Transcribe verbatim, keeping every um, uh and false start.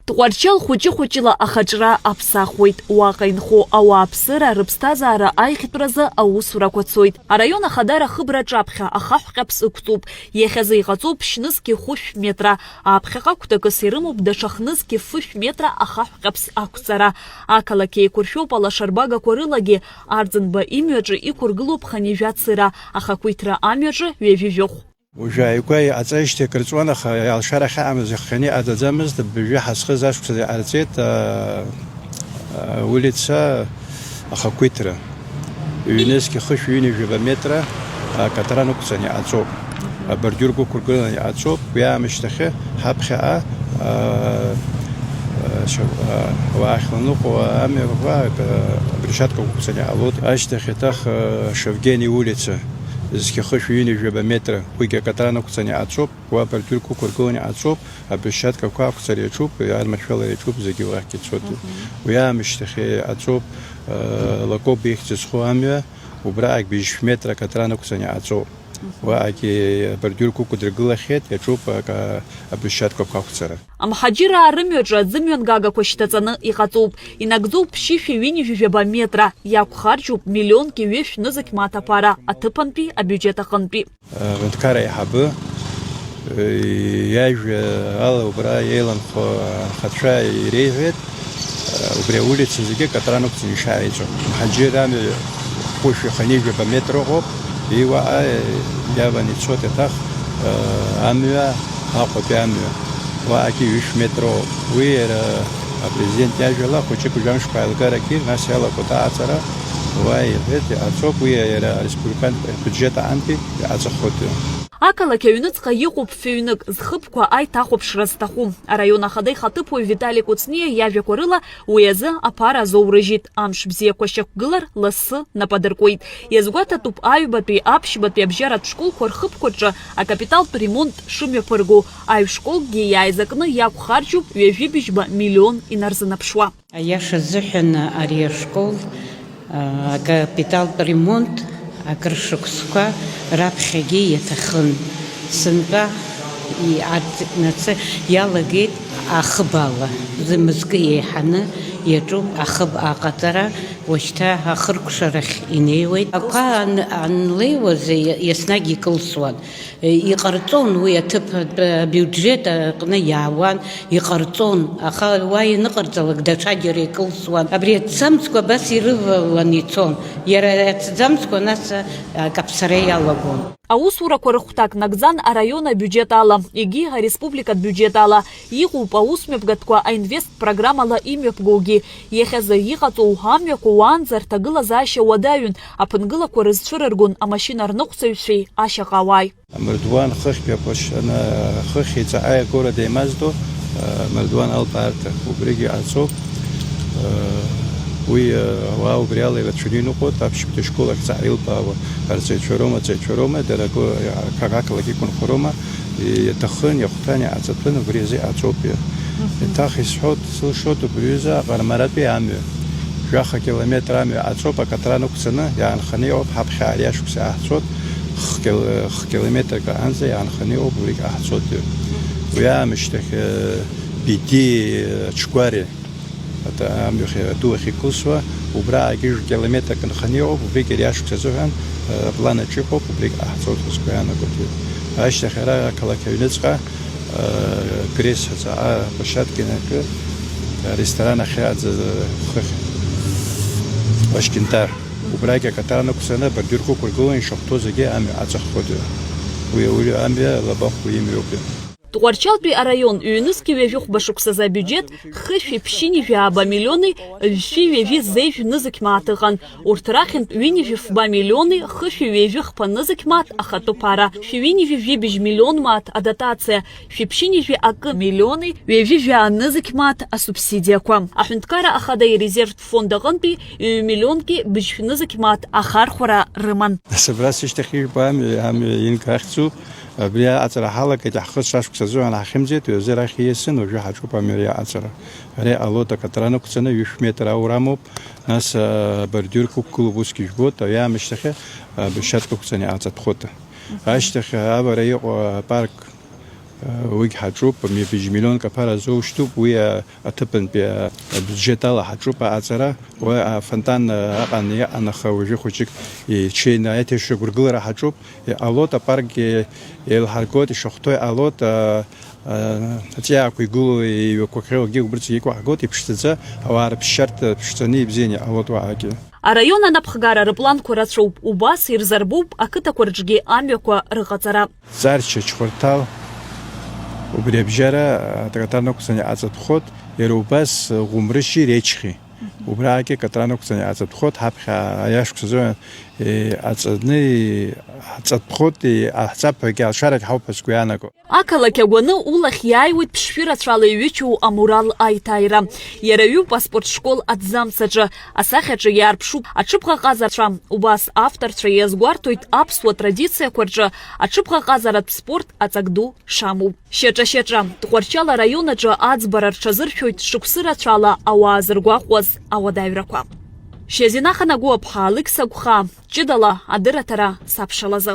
Тҟәарчал хәыҷы-хәыҷла ахаҿра аԥсахуеит. Уаҟа инхо ауааԥсыра рыԥсҭазаара аиӷьтәразы аусурақәа цоит. Араион ахадара ахыбра аҿаԥхьа ахаҳә ҟьаԥс ықәҵоуп. Иахьазы иҟаҵоуп ԥшьнызқьи хәышә метра. Аԥхьаҟа гәҭакыс ирымоуп даҽа хнызқьи фышә метра ахаҳә ҟьаԥс ақәҵара. Ақалақь еиқәыршәоуп алашарбагақәа рылагьы. Арӡынба имҩаҿы иқәыргылоуп хынҩажәа цыра, ахақәиҭра амҩаҿы ҩажәи жәохә. Уажәы ааигәа иҟаҵеижьҭеи акыр ҵуан, аха алшара ахьаамаз ихҟьаны иҟаҵаӡамызт, абыржәы ҳазхыз ашықәсазы иҟарҵеит, а, а, улица ахақәиҭра. Ҩнызқь хышә ҩынҩажәаба метра, а, акаҭран ықәҵаны иҟаҵоуп. Абордиурқәа ықәыргыланы иҟаҵоуп, уи аамышьҭахьы ҳаԥхьаҟа, а, а, шьа-, а, ауаа ахьланыҟәо амҩақәа, а, абрусчаткақәа ықәҵаны иҟалоит. Ашьҭахь еиҭах, а, Шевгени улица, зқьы хышә ҩынҩажәаба метра, уигьы акаҭран ықәҵаны иҟаҵоуп, уа абордиурқәа ықәыргыланы иҟаҵоуп, абрусчаткақәа ақәҵара иаҿуп, арманшәалара иаҿуп, зегьы уахьгьы ицоит. Мгм. Уи аамышьҭахь иҟаҵоуп, а, Лакоба ихьӡ зху амҩа, убраҟагь быжьшә метра акаҭран ықәҵаны иҟаҵоуп. Мгм. Уаҟагьы абордиурқәа ықәдыргылахьеит, иаҿуп ак-, абрусчаткақәа ақәҵара. Амҳаџьыраа рымҩаҿы аӡымҩангагақәа шьҭаҵаны иҟаҵоуп. Инагӡоуп ԥшьышәи ҩынҩажәи жәаба метра, иақәхарџьуп миллионки ҩышә нызқь мааҭ аԥара аҭыԥантәи абиуџьет аҟынтәи. Аҳәынҭқар аиҳабы, э, иажәа ала убра еиланхо анхацәа иреиҳәеит, э, убри аулица зегьы катран ықәҵны ишааиҵо. Мҳаџьыр амҩа хәышәи хынҩажәаба метра ыҟоуп, уи уаҟа, э, иаваны ицоит еиҭах, э, амҩа, Аҟәатәи амҩа. Уаҟагьы ҩышә метроуп. Уи иара апрезидент иажәала, хәыҷык жәамшқәа аилгарагьы, нас иалагоит аҟаҵара, уа иҳәеит, иҟаҵоуп, уи иара ареспубликантә бюджет аҟынтәи иҟаҵахоит. Ақалақь аҩныҵҟа иҟоуп фыҩнык, зхыбқәа аиҭахәаԥшра зҭаху. Араион ахада ихаҭыԥуаҩ Витали Кәыҵниа иажәақәа рыла, уи азы аԥара азоурыжьит, амш бзиақәа шьақәгылар лассы нап адыркуеит. Иазгәаҭатәуп аҩбатәи аԥшьбатәи абжьаратә школқәа рхыбқәа рҿы акапиталтә ремонт шымҩаԥырго, аҩ школкгьы иааизакны иақәхарџьуп ҩажәи быжьба миллион инарзынаԥшуа. Аиаша азыҳәан ари ашкол, а, акапиталтә ремонт акыр шықәсқәа раԥхьагьы иаҭахын. Сынтәа и-, арҭ нацы иалагеит ахыбала. Зымызкы еиҳаны иаҿуп ахыб аҟаҵара, уажәшьҭа ахыркәшарахь инеиуеит. Ақәа ан-, анлеиуаз иа-, еснагь икылсуан. Иҟарҵон уи аҭыԥ, абиуџьет аҟны иаауан, иҟарҵон, аха уа ианыҟарҵалак даҽаџьара икылсуан. Абри аҭӡамцқәа абас ирывалан ицон. Иара аҭӡамцқәа нас акаԥсара иалагон. Аусурақәа рыхәҭак нагӡан араион абиуџьет ала, егьи ареспубликатә биуџьет ала. Иҟоуп аусмҩаԥгатәқәа аинвест программала имҩаԥгоугьы. Иахьазы иҟаҵоу амҩақәа уаанӡа рҭагылазаашьа уадаҩын, аԥынгылақәа рызцәырыргон амашьына рныҟәцаҩцәеи ашьаҟауааи. Амардуан хыхьтәи аҟәашаны, хыхь иҵаҟа агора деимаздо, амардуан албаарҭа, убригьы ҟарҵоуп. Уи ауаа убри ала ирацәаны иныҟәоит, аԥшьбатәи ашкол ахь ҵаҟа илбаауа арҵаҩцәа роума, аҵаҩцәа роума, дара ргәы, ак-, ақалақь иқәынхо роума, иаҭахын, иахәҭан, иҟаҵатәын, убри азы иҟаҵоуп. Мгм. Еиҭах исҳәоит, сылшоит убри аҩыза Аҟармаратәи амҩа. Жәаха километр амҩа аҵоуп, акаҭран ықәцаны иаанханы иҟоуп, ҳаԥхьа ари ашықәс иааҳцоит, хкил-, хкилометрк аҟанӡа иаанханы иҟоуп, убригь ҟаҳҵоит. Уи аамышьҭахь, э, Беди, э, Ачгәари, ата-, амҩахь, аду ахь икылсуа, убра егьи километрк нханы иҟоуп, убригь ари ашықәс азыҳәан, э, аплан аҿы иҟоуп, убригь ҟаҳҵоит ҳәа сгәы иаанагоит. Ашьҭахь ара ақалақь аҩныҵҟа Грес ҳәа ҵаҟа аплощадка инаркны, аресторан ахьаӡа хыхь, Лашькентар. Убрагь акаҭран ықәцаны абордиурқәа ықәыргыланы ишахәҭоу зегьы амҩа аҵаххоит. Уи ауаҩы амҩа лабахәуа имҩоуп. Тҟәарчалтәи араион ҩнызқьи ҩажәи хәба шықәсазы абиуџьет хышәи ԥшьынҩажәи ааба миллиони жәшәи ҩажәи зеижә нызқь мааҭ ыҟан. Урҭ рахьынтә ҩынҩажәи фба миллиони хышәи ҩажәи хԥа нызқь мааҭ ахатәы ԥара, шәи ҩынҩажәи жәибжь миллион мааҭ адотациа, шәи ԥшьынҩажәи акы миллиони ҩажәи жәаа нызқь мааҭ асубсидиақәа. Аҳәынҭқарра Ахада ирезервтә фонд аҟынтәи ҩ-миллионки быжьшә нызқь мааҭ ахархәара рыман. Нас абра сышьҭахь ижәбо амҩа, амҩа инк ахьӡуп. Абри аҟаҵара ҳалагеит, ҳхы шашықәс азыҳәан ҳахьымӡеит, уи азы арахь ииасын, уажәы ҳаҿуп амҩа ари аҟаҵара. Ари ҟалоит акаҭран ықәцаны, ҩышә метр аурамоуп, нас, а, абордиурқәа ықәгылоуп, усгьы жәбоит, ари аамышьҭахьы, а, брусчаткақәа ықәҵаны иҟаҵатәхоит. Ашьҭахь, а, авара иҟоу апарк, Уигь ҳаҿуп, мҩаԥыџь миллионк аԥара азоушьҭуп, уи аҭыԥантәи абиуџьет ала ҳаҿуп аҟаҵара. Уи афонтан аҟан иҟан, аха уажәы хәыҷык иҽеины аиҭашьра гәыргылара ҳаҿуп. Алот апарк еилҳаргоит, ишахәҭоу алот, аҵиаақәа игылоу иҩақәа ахьеилгеи убырҭ зегьы ықәаҳгоит, иԥшӡаӡа, ауаа рыԥсшьарҭа ԥшӡаны ибзианы иҟалоит уаагьы. Араион анапхгара рыпланқәа рацәоуп, убас ирзарбоуп ақыҭақәа рҿгьы амҩақәа рыҟаҵара. Ҵарча, Чхәарҭал, убри абжьара акаҭран ақәҵаны иҟаҵатәхоит, иара убас Ӷәымрышьи Речхи. Убраагьы акаҭран ақәҵаны иҟаҵатәхоит, ҳаԥхьа аиашықәсазы, е, аҵаны, ҳҵатәхоит, е, ҳҵап ҳәагьы алшарагь ҳауп ҳәа сгәы иаанаго. Ақалақь агәаны улахь иааиуеит ԥшшәы рацәала иҩычоу амурал аиҭаира. Иара ҩуп аспорт школ аҭӡамц аҿы, асахьаҿы иаарԥшуп аҽыбӷаҟазацәа. Убас авторцәа иазгәарҭоит аԥсуа традициақәа рҿы аҽыбӷаҟазаратә спорт аҵак ду шамоу. Шьаҿа-шьаҿа, Тҟәарчал араион аҿы аӡбара рҽазыршәоит шықәсы рацәала ауаа зыргәаҟуаз ауадаҩрақәа. Шьазина Ханагәыаԥҳа, Алықьса Гәхаа, ҷыдала адырраҭара саԥшалазы.